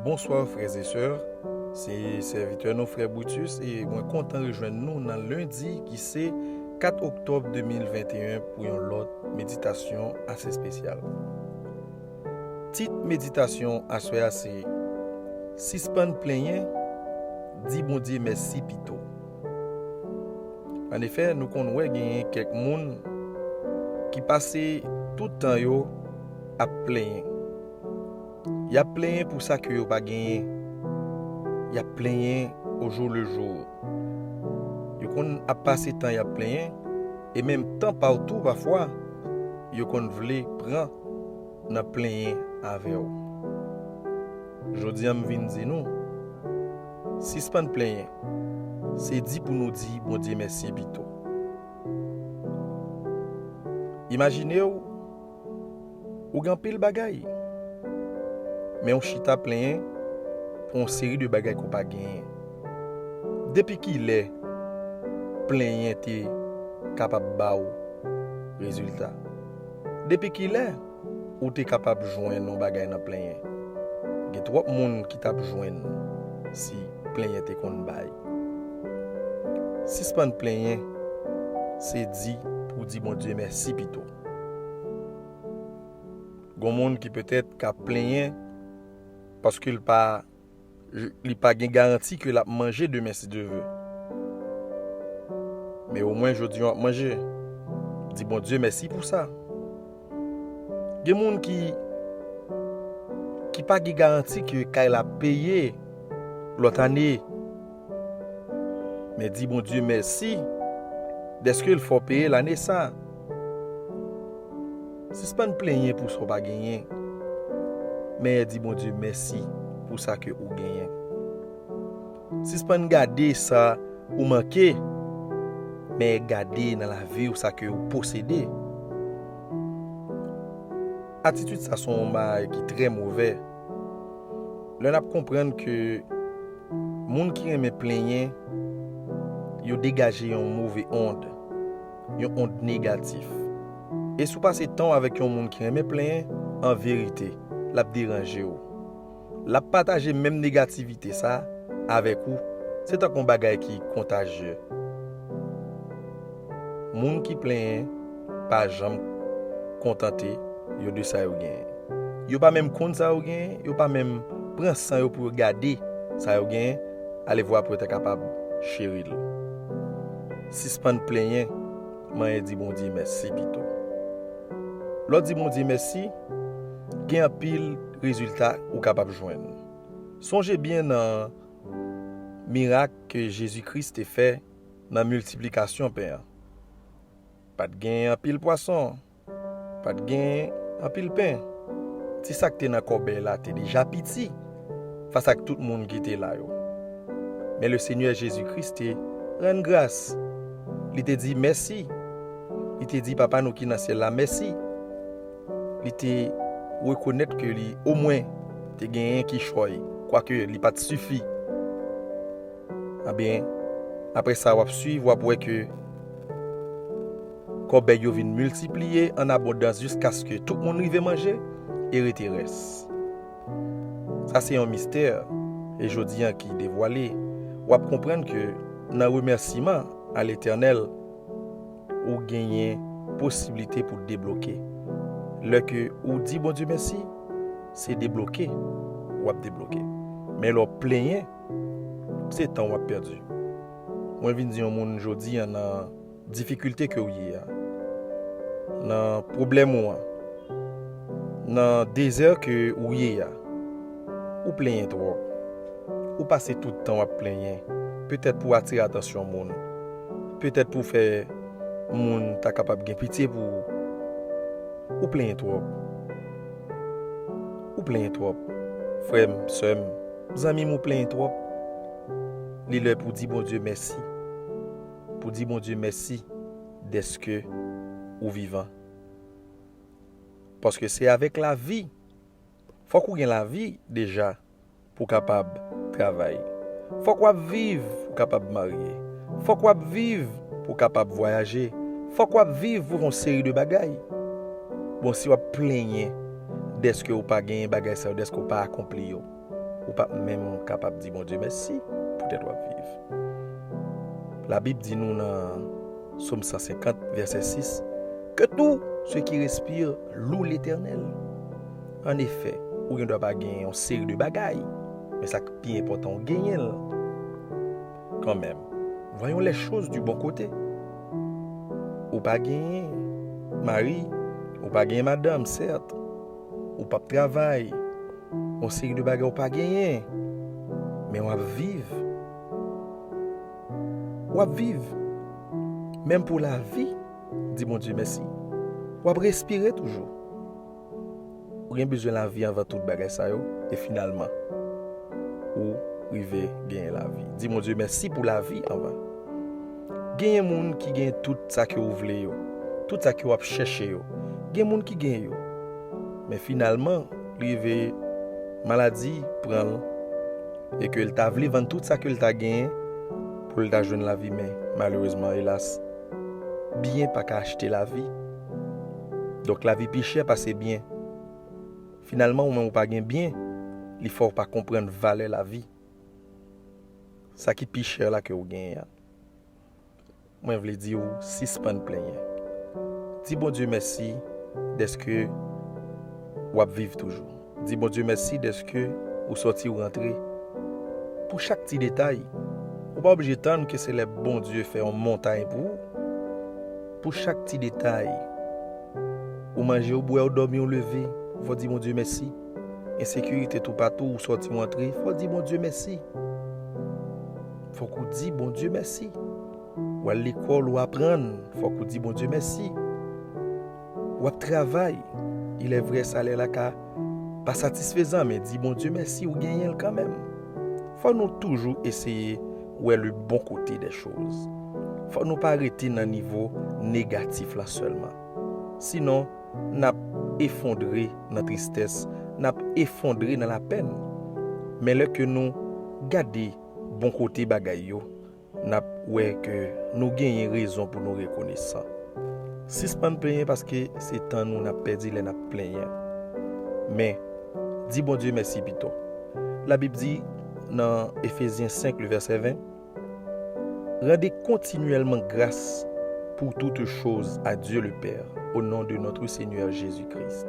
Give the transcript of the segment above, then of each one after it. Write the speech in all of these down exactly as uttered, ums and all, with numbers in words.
Bonsoir frères et sœurs, se sèvitè nou frè Brutus e mwen kontan rejwenn nou nan lendi ki se kat oktòb de mil venteyen pou yon lòt meditasyon ase espesyal. Tit meditasyon aswè a se Sispann plenyen, di Bondye mèsi pito. Annefè, nou konn wè genyen kèk moun ki pase tout tan yo ap plenyen. Y ap plenyen pou sa ke yo pa genyen. Y ap plenyen au jour le jour. Yo konn ap pase tan y ap plenyen, e menm tan pa w tou pafwa, yo konn vle pran nan plenyen avè w. Jodi a m vin di nou, sispann plenyen, se di pou nou di Bondye mèsi pito. Imajine w, ou gen anpil bagay, men w chita plenyen pou yon seri de bagay ke w pa genyen. Depi kilè plenyen te kapab ba w rezilta? Depi kilè ou te kapab jwenn yon bagay nan plenyen? Gen twòp moun ki t ap jwenn si plenyen te konn bay. Sispann plenyen, se di pou w di Bondye mèsi pito. Gon moun ki petèt ka plenyen paske l pa, li pa gen garanti ke l ap manje demen si Dye ve. Men omwen jodi a w ap manje. Di Bondye mèsi pou sa. Gen moun ki ki pa gen garanti ke kay la peye lòt ane. Men di Bondye mèsi dèske l fè w peye lane sa. Sispann plenyen pou sa w pa genyen, men di Bondye mèsi pou sa ke ou genyen. Sispann gade sa ou manke, men gade nan lavi w sa ke ou posede. Atitid sa se yon bagay ki trè movè. Lè n ap konprann ke moun ki renmen plenyen, yo degaje yon move ond, yon ond negatif. E si w pase tan w avèk yon moun ki renmen plenyen, an verite, l ap deranje w. L ap pataje menm negativite sa avèk ou. Se tankou yon bagay ki kontajye. Moun ki plenyen pa janm kontante yo de sa yo genyen. Yo pa menm konn sa yo genyen, yo pa menm pran san yo pou yo gade sa yo genyen, alevwa pou yo ta kapab cheri l. Sispann plenyen, manyen di Bondye mèsi pito. Lè w di Bondye mèsi, gen anpil rezilta ou kapab jwenn. Sonje byen nan mirak ke Jezi Kris te fè nan miltiplikasyon pen an. Pa t gen anpil pwason, pa t gen anpil pen. Ti sa k te nan kòbèy la te deja piti fas ak tout moun ki te la yo. Men Lesenyè Jezi Kris te rann gras. Li te di mèsi. Li te di Papa nou ki nan syèl la mèsi. Li te rekonèt ke li omwen te genyen kichòy, kwake li pa t sifi. Ebyen, apre sa, w ap swiv, w ap wè ke kòbèy yo vin miltipliye an abondans jiskaske tout moun rive manje e rete rès. Sa se yon mistè, e jodi a ki devwale, w ap konprann ke nan remèsiman a Letènèl, ou genyen posiblite pou debloke. Lè ke ou di Bondye mèsi, se debloke w ap debloke. Men lè w plenyen, se tan w ap pèdi. Mwen vin di yon moun jodi a nan difikilte ke w ye a, nan pwoblèm ou an, nan dezè ke w ye a, ou plenyen twòp. Ou pase tout tan w ap plenyen, petèt pou atire atansyon moun, petèt pou fè moun ta kapab gen pitye pou ou. Ou plenyen twòp. Ou plenyen twòp. Frè m, sè m, zanmi m, ou plenyen twòp. Li lè pou di Bondye mèsi. Pou di Bondye mèsi dèske ou vivan. Paske se avèk lavi. Fòk ou gen lavi deja pou w kapab travay. Fòk w ap viv pou w kapab marye. Fòk w ap viv pou w kapab vwayaje. Fòk w ap viv pou w fè yon seri de bagay. Bon, si w ap plenyen dèske ou pa genyen bagay sa yo, dèske ou pa akonpli yo, ou p ap menm kapab di Bondye mèsi poutèt w ap viv. Labib di nou nan Sòm san senkant, vèsè sis, que tout ce qui respire loue l'Éternel. Annefè, ou gen dwa pa gen yon seri de bagay, men sa k pi enpòtan, ou genyen l kanmenm. Voyons les choses du bon côté. Ou pa genyen mari, ou pa genyen madanm, sèt, ou p ap travay, yon seri de bagay ou pa genyen, men w ap viv. W ap viv. Menm pou lavi, di Bondye mèsi. W ap respire toujou. Ou gen bezwen lavi anvan tout bagay sa yo, e finalman, ou rive genyen lavi. Di Bondye mèsi pou lavi anvan. Genyen moun ki gen tout sa ke w vle yo, tout sa ke w ap chèche yo. Gen moun ki gen yo. Men finalman, li rive maladi pran l, e ke l ta vle vann tout sa ke l ta genyen pou l ta jwenn lavi, men malerezman, elas, byen pa ka achte lavi. Donk, lavi pi chè pase byen. Finalman, ou menm ou pa gen byen, li fè w pa konprann valè lavi. Sa ki pi chè la ke ou genyen an. Mwen vle di w, sispann plenyen. Di Bondye mèsi dèske w ap viv toujou. Di Bondye mèsi dèske ou sòti, ou rantre. Pou chak ti detay, ou pa oblije tann ke se lè Bondye fè yon montay pou ou. Pou chak ti detay, ou manje, ou bwè, ou dòmi, ou leve, fò w di Bondye mèsi. Ensekirite toupatou, ou sòti, ou antre, fò w di Bondye mèsi. Fòk ou di Bondye mèsi. W al lekòl, ou aprann, fòk ou di Bondye mèsi. W ap travay, ilèvrè, salè la ka pa satisfezan, men di Bondye mèsi, ou genyen l kanmenm. Fò nou toujou eseye wè le bon côté des choses. Fò nou pa rete nan nivo negatif la sèlman. Sinon, n ap efondre nan tristès, n ap efondre nan lapèn. Men lè ke nou gade bon kote bagay yo, n ap wè ke nou genyen rezon pou nou rekonesan. Sispann plenyen, paske se tan nou n ap pèdi lè n ap plenyen. Men, di Bondye mèsi pito. Labib di nan Efezyen senk, le vèsè ven, Rendez continuellement grâce pour toutes choses à Dieu le Père, au nom de notre Seigneur Jésus-Christ.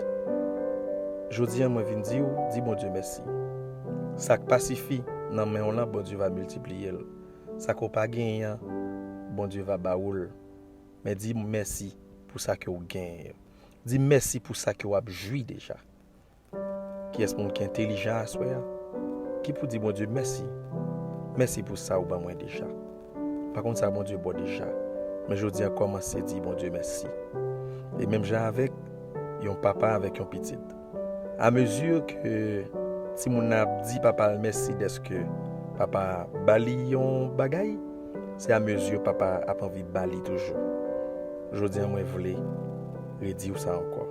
Jodi a, mwen vin di w, di Bondye mèsi. Sa k pa sifi nan men w lan, Bondye va miltipliye l. Sa ke w pa genyen an, Bondye va ba ou l. Men di mèsi pou sa ke w genyen yo. Di mèsi pou sa ke w ap jwi deja. Kiyès moun ki entelijan aswè a? Ki pou di Bondye mèsi? Mèsi pou sa ou ban mwen deja. Pa konn sa Bondye ba w deja. Men jodi a, kòmanse di Bondye mèsi. E menm jan avèk yon papa avèk yon pitit. A mezi ke timoun nan ap di papa l mèsi dèske papa a ba li yon bagay, se a mezi papa a ap anvi ba li toujou. Jodi a, mwen vle redi w sa ankò.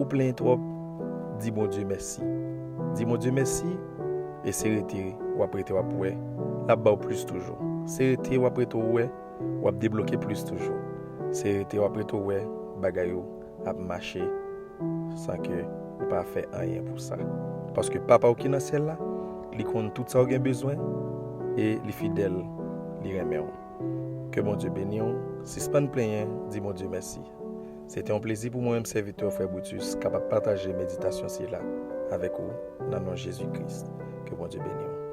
Ou plenyen twòp, di Bondye mèsi. Di Bondye mèsi, e se rete w ap rete w ap wè, l ap ba w plis toujou. Se rete w ap rete w wè, w ap debloke plis toujou. Se rete w ap rete w wè, bagay yo ap mache san ke ou pa fè anyen pou sa. Paske Papa w ki nan syèl la, li konn tout sa w gen bezwen e li fidèl, li renmen w. Ke Bondye beni w. Sispann plenyen, di Bondye mèsi. Se te yon plezi pou mwen menm, sèvitè w, frè Brutus, kapab pataje meditasyon sila avèk ou nan non Jezi Kris. Ke Bondye beni w.